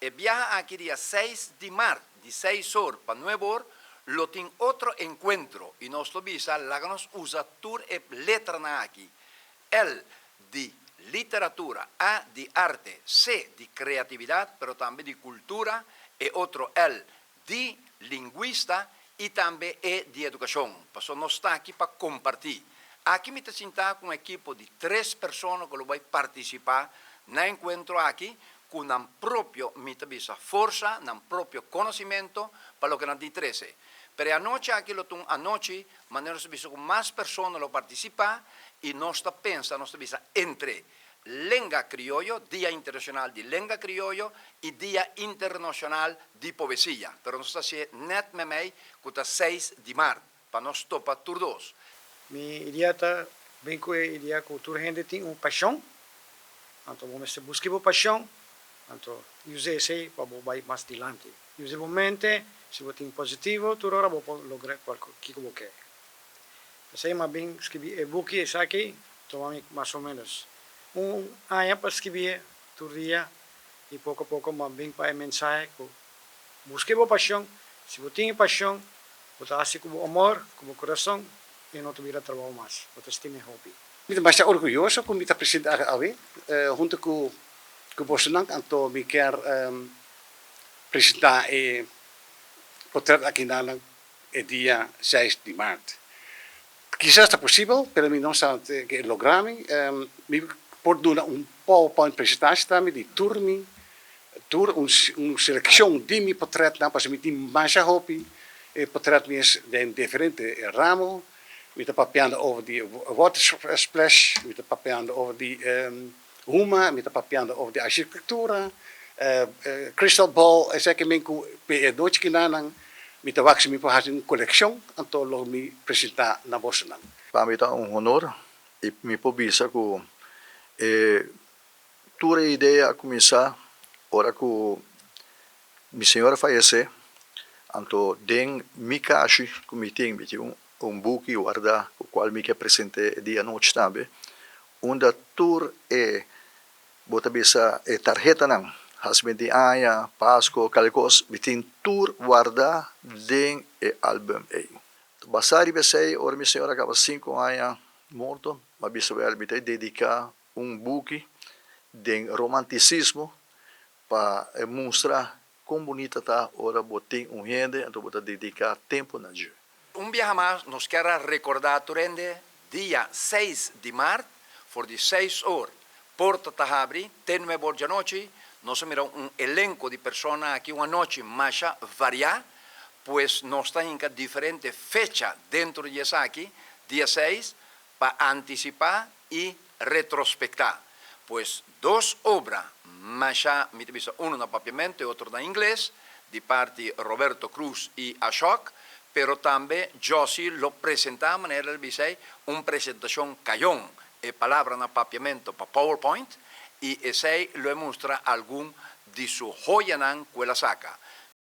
E biaha aki dia 6 di maart, di 6 or pa 9 or, lo tin otro encuentro y nos lo bisa laga nos usa tur e letranan aki, L di literatura, A di arte, C di creatividad pero tambe di cultura, e otro L di linguista y tambe E di educacion. Paso nos ta aki pa comparti. Aki mi ta sinta cu un ekipo di tres persona cu lo bay participa na encuentro aki cu nan propio, mi ta bisa, forsa, nan propio conocimento pa loke nan tin trece. Pero e anochi aki lo ta un anochi manera nos ta bisa cu mas persona lo participa y nos ta pensa, nos ta bisa entre Lenga Crioyo, Dia Internacional di Lenga Crioyo y Dia Internacional di Poesia. Pero nos ta hacié net memey cu ta 6 di maart pa nos topa tur dos. Mi idea ta bin ku e idea ku tur hende tin un pashon, anto bo mester buska bo pashon, anto usa esei pa bo bai mas dilanti. Usa bo mente, si bo tin positivo tur ora bo por logra kiko bo ke. P'esei mi a bin skibi e buki esaki, tuma mi mas o menos un aña pa skibié tur dia i poko poko mi a bin pa e mensahe ku buska bo pashon, si bo tin e pashon bo ta hasi ku bo amor, ku bo kurason i no ta bira trabou mas, bo ta stima e hopi. Mi ta masha orguyoso ku mi ta presente aki awe huntu ku bosonan, anto mi kier presentá e potret aki nan e dia 6 di maart. Kisas ta posibel, pero mi no sa ke logra mi. Mi por duna un PowerPoint presentatie tambe di tur mi, tur un selekshon di mi potretnan, pasobra mi tin masha hopi potret mes den diferente ramo. Mi ta papiando over di water splash, mi ta papiando over di huma, mi ta papiando over di architectura, crystal ball, esaki men ku e nochi kinanan mi ta wak si mi por hasi un kolekshon, anto lo mi presentá na bosonan. Pa mi ta un honor i mi por bisa ku e tur e idea a kuminsá ora ku mi señora fayesé, anto den mi kashi ku mi tin, mi tin un buki wardá ku kual mi ke present'é e dia anochi tambe, unda tur e bo ta bisa e tarhetanan, hasi di aña, Pasco, kal kos, mi tin tur wardá den e album ei. Basá riba esei, ora mi señora kaba 5 aña morto, m'a bisa wèl mi ta dediká un buki den romantisismo pa mustra kon bunita ta ora bo tin un hende, anto bo ta dediká tempu na dje. Un biaha mas nos kier rekordá tur hende, dia 6 di maart, for di 6 or, porta ta habri, te 9 or di anochi. Nos a mira un elenko di persona aki, un anochi masha variá, pues nos ta hinka diferente fecha dentro di esaki, dia 6, pa antisipá i retrospektá. Pues dos obra, masha, mi ta bisa, un na papiamento i otro na ingles, di parti Roberto Cruz i Ashok, pero tambe Josie lo presentá, manera el a bisa, un presentashon kayon, e palabra na papiamento pa PowerPoint, i esei lo mustra algun di su hoyanan ku el a saka.